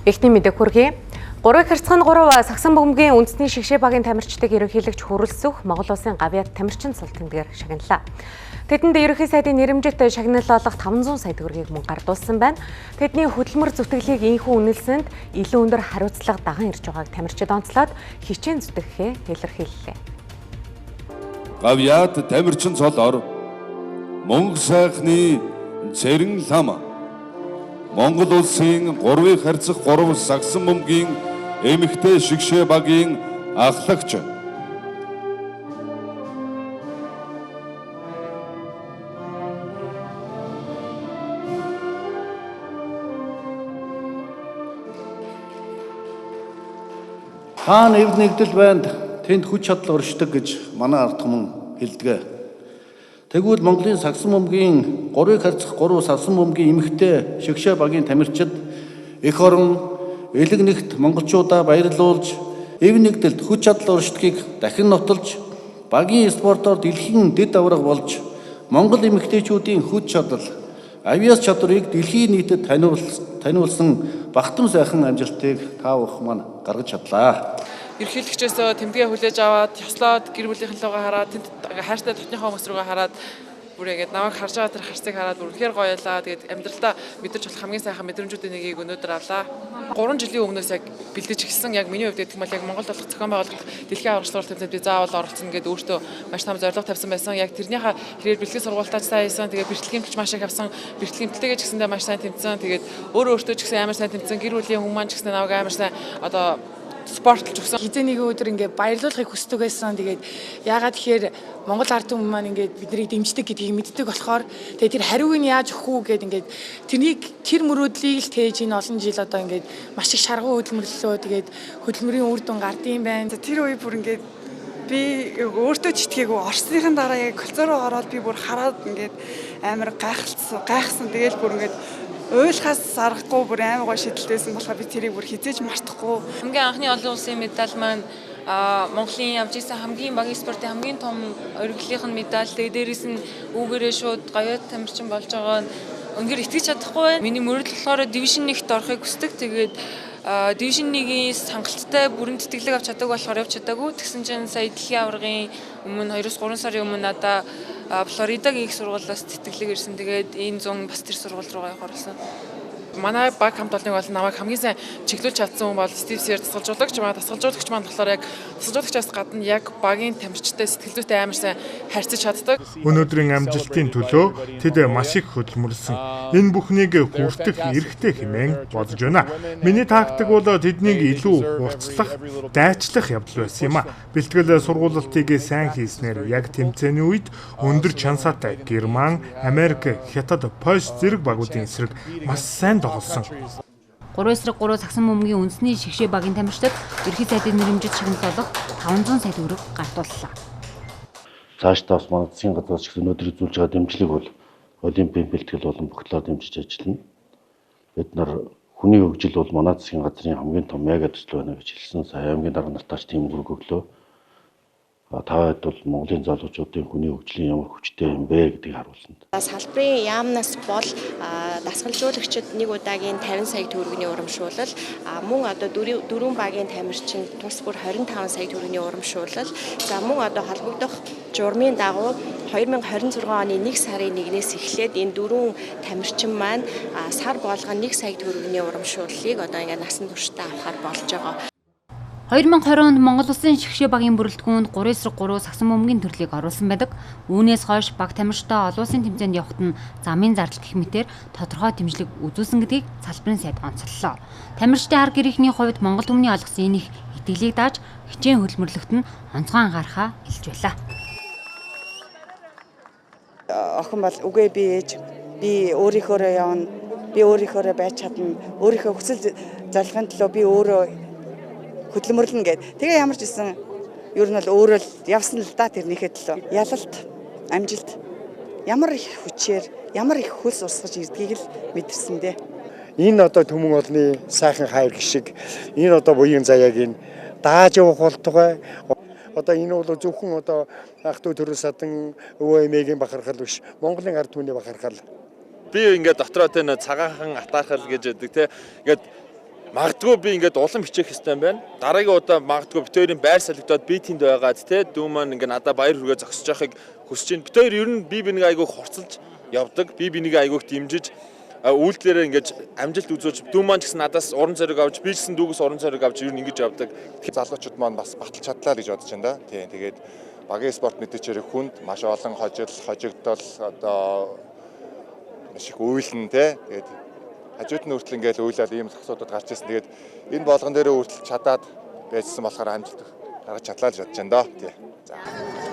Эхний мэдээ хүргэе. 3 харьцан 3 сагсан бөмбөгийн үндэсний шигшээ багийн тамирчдыг ерөнхийлөгч Хүрэлсүх Монгол Улсын гавьяат тамирчин цол тэмдгээр шагналаа. Тэдэнд ерөнхий сайдын нэрэмжит шагнал олох 500 сая төгрөгийг мөн гардуулсан байна. Тэдний хөдөлмөр зүтгэлийг энэхүү үнэлсэнд илүү өндөр хариуцлага даган ирж байгааг тамирчид онцлоод хичээн зүтгэхээ илэрхийллээ. Гавьяат тамирчин цолоор мөнгө сайхны Цэрэн лам Монгол улсын 3-ыг харьцах 3 сагсан бөмбөгийн эмэгтэй шигшээ багийн ахлагч. Хаана эв нэгдэл байнд тэнд хүч чадал оршдог гэж манай ард түмэн хэлдэг. Тэгвэл Монголын сагсан бөмбөгийн 3-ыг харьцах 3 сагсан бөмбөгийн эмэгтэй шигшээ багийн тамирчид эх орон элэг нэгт монголчуудаа баярлуулж эв нэгдэлд хүч чадал оршдгийг дахин нотолж багийн спортоор дэлхийн дэд аварга болж Монгол эмэгтэйчүүдийн хүч чадал, авиас чадварыг дэлхийн нийтэд таниулсан багтам сайхан амжилтыг та бүхэн маань гаргаж чадлаа. Ерөнхийлөгчөөсөө тэмдэгэ хүлээж аваад ёслоод гэр бүлийнхэн лугаа хараад тэнд хайртай дотныхоо хүмүүс рүүгээ хараад бүр ингээд намайг харж байгаа тэр харцыг хараад бүр үнэхээр гоёлаа. Тэгээд амьдралдаа мэдэрч болох хамгийн сайхан мэдрэмжүүдийн нэгийг өнөөдөр авлаа. 3 жилийн өмнөөс яг бэлдэж эхэлсэн. Яг миний хувьд гэх юм бол яг Монголд болох зохион байгуулалт дэлхийн аварга сургалт тэмцээнд би заавал оролцоно гэдээ өөртөө маш том зорилго тавьсан байсан. Яг тэрнийхээ хэрээр бэлтгэл сургуультаа ч сайн хийсэн. Тэгээд бэрхлэл гэмтэлч маш их авсан. Бэрхлэл гэмтэлтэйгээ ч гэсэндээ маш сайн тэмцсэн. Тэгээд өөрөө өөртөө ч гэсэн амар сайн тэмцсэн. Гэр бүлийн хүмүүс маань ч гэсэн намайг амар сайн одоо спортлж өгсөн. Хизээ нэгэн өдөр ингээ баярлуулахыг хүсдэг байсан. Тэгээд яагаад тэгэхээр Монгол ард түмэн маань ингээд биднийг дэмждэг гэдгийг мэддэг болохоор тэгээд тэр хариуг нь яаж өгөх үү гэд ингээд тэрнийг тэр мөрөөдлийг л тээж энэ олон жил одоо ингээд маш их шаргуу хөдөлмөрлөө. Тэгээд хөдөлмөрийн үр дүн гардыг байна. Тэр үе бүр ингээд би өөртөө ч итгээгүй орсныхын дараа яг кольцо руу ороод би бүр хараад ингээд амар гайхсан. Тэгээд бүр ингээд уйлахаас аргагүй бүр амар гоё шидэлтэйсэн болохоор би тэрийг бүр хизээж мартахгүй. Хамгийн анхны олон улсын медаль маань Монголын явж исэн хамгийн багийн спортын хамгийн том оргилынх нь медаль. Тэгээ дээрээс нь үүгээрээ шууд гавьяат тамирчин болж байгаа нь үнэхээр итгэж чадахгүй байна. Миний мөрөдөл болохоор дивижн 1-т орохыг хүсдэг. Тэгээд дивижн 1-ийн хангалттай бүрэн тэтгэлэг авч чадаагүй болохоор явж чадаагүй. Тэгсэн чинь сая дэлхийн аваргын өмнө 2-3 сарын өмнө надаа Флоридагийн их сургуулиас тэтгэлэг ирсэн. Тэгээд энэ зун бас тэр сургууль руугаа явах болсон. Манай баг хамт олоныг бол намайг хамгийн сайн чиглүүлж чадсан хүн бол Стив Сэр дасгалжуулагч. Манай дасгалжуулагч маань болохоор яг дасгалжуулагчаас гадна яг багийн тамирчтай сэтгэл зүйтэй амар сайн харьцаж чаддаг. Өнөөдрийн амжилтын төлөө тэд маш их хөдөлмөрлсөн. Энэ бүхнийг хүртэх эрхтэй хэмээн бодож байна. Миний тактик бол тэднийг илүү хурцлах, дайчлах явдал байсан юм а. Бэлтгэл сургуулалтыг сайн хийснээр яг тэмцээний үед өндөр чансаатай Герман, Америк, Хятад, Польш зэрэг багуудын эсрэг маш сайн тоглосон. 3-3 сагсан бөмбөгийн үндэсний шигшээ багийн тамирчдад ерөнхий сайдын нэрэмжит шагнал болох 500 сая төгрөг гардууллаа. Цаашдаа бас манай засгийн газраас ч гэсэн өнөөдөр үзүүлж байгаа дэмжлэг бол олимпийн бэлтгэл болон бүх талаар дэмжиж ажиллана. Бид нар хүний хөгжил бол манай засгийн газрын хамгийн том мега төсөл байна гэж хэлсэн. Сая аймгийн дарга нартаа ч тийм үг өглөө. Та хэд бол Монголын залуучуудын хүний хөгжлийн ямар хүчтэй юм бэ гэдгийг харуулсан. Салбарын яамнаас бол дасгалжуулагчид нэг удаагийн 50 сая төгрөгийн урамшуулал, мөн одоо дөрвөн багийн тамирчин тус бүр 25 сая төгрөгийн урамшуулал, за мөн одоо холбогдох журмын дагуу 2026 оны 1 сарын 1-ээс эхлээд энэ дөрвөн тамирчин маань сар болгон 1 сая төгрөгийн урамшууллыг одоо ингээд насан туршдаа авахар болж байгаа. 2020 онд Монгол Улсын шигшээ багийн бүрэлдэхүүнд 3-3 сагсан бөмбөгийн төрлийг оруулсан байдаг. Үүнээс хойш баг тамирчдаа олон улсын тэмцээнд явахад нь замын зардал гэх мэтээр тодорхой дэмжлэг үзүүлсэн гэдгийг салбарын сайд онцоллоо. Тамирчдын хар гэрийнхний хувьд Монгол түмний олгосон энэ их итгэлийг дааж хичээн хөдөлмөрлөгт нь онцгой анхаарахаа хэлж байлаа. Охин бол үгүй би ээж, би өөрийнхөөрөө явна, би өөрийнхөөрөө байж чадна, өөрийнхөө хүсэл зорилгын төлөө би өөрөө хөдөлмөрлөнө гэд. Тэгээ ямар ч гэсэн ер нь бол өөрөө л явсан л да тэрнийхээ төлөө. Ялалт, амжилт ямар их хүчээр, ямар их хөлс урсгаж ирдгийг л мэдэрсэн дээ. Энэ одоо түмэн олны сайхан хайр гişиг, энэ одоо буян заяаг энэ дааж явах болтугай. Одоо энэ бол зөвхөн одоо ах トゥ төрөл садан өвөө эмээгийн бахархал биш, Монголын ард түмний бахархал. Би ингээд дотроо тэ цагаахан атаархал гэж байдаг те. Ингээд Магадгүй би ингээд улам хичээх ёстой юм байна. Дараагийн удаа магадгүй бид хоёрын байр солигдоод би тэнд байгаад те дүү маань ингээд надад баяр хүргээ зогсож байхыг хүсэж байна. Бид хоёр ер нь бие биенийгээ айгүй хурцлж явдаг. Бие биенийгээ айгүй дэмжиж үйлдэлээрээ ингээд амжилт үзүүлж дүү маань ч гэсэн надаас уран зориг авч би ч гэсэн дүүгээс уран зориг авч ер нь ингэж явдаг. Залуучууд маань бас баталж чадлаа гэж бодож байна да. Тийм, тэгээд багийн спорт мэдээчээр хүнд маш олон хожил, хожигдол одоо маш их уйлна те. Тэгээд хажууд нь хүртэл ингээл уйлаад ийм асуудууд гарч ирсэн. Тэгээд энэ болгон дээрээ хүртэл чадаад байжсан болохоор амжилт гаргаж чадлаа гэж бодож байна доо. Тий. За.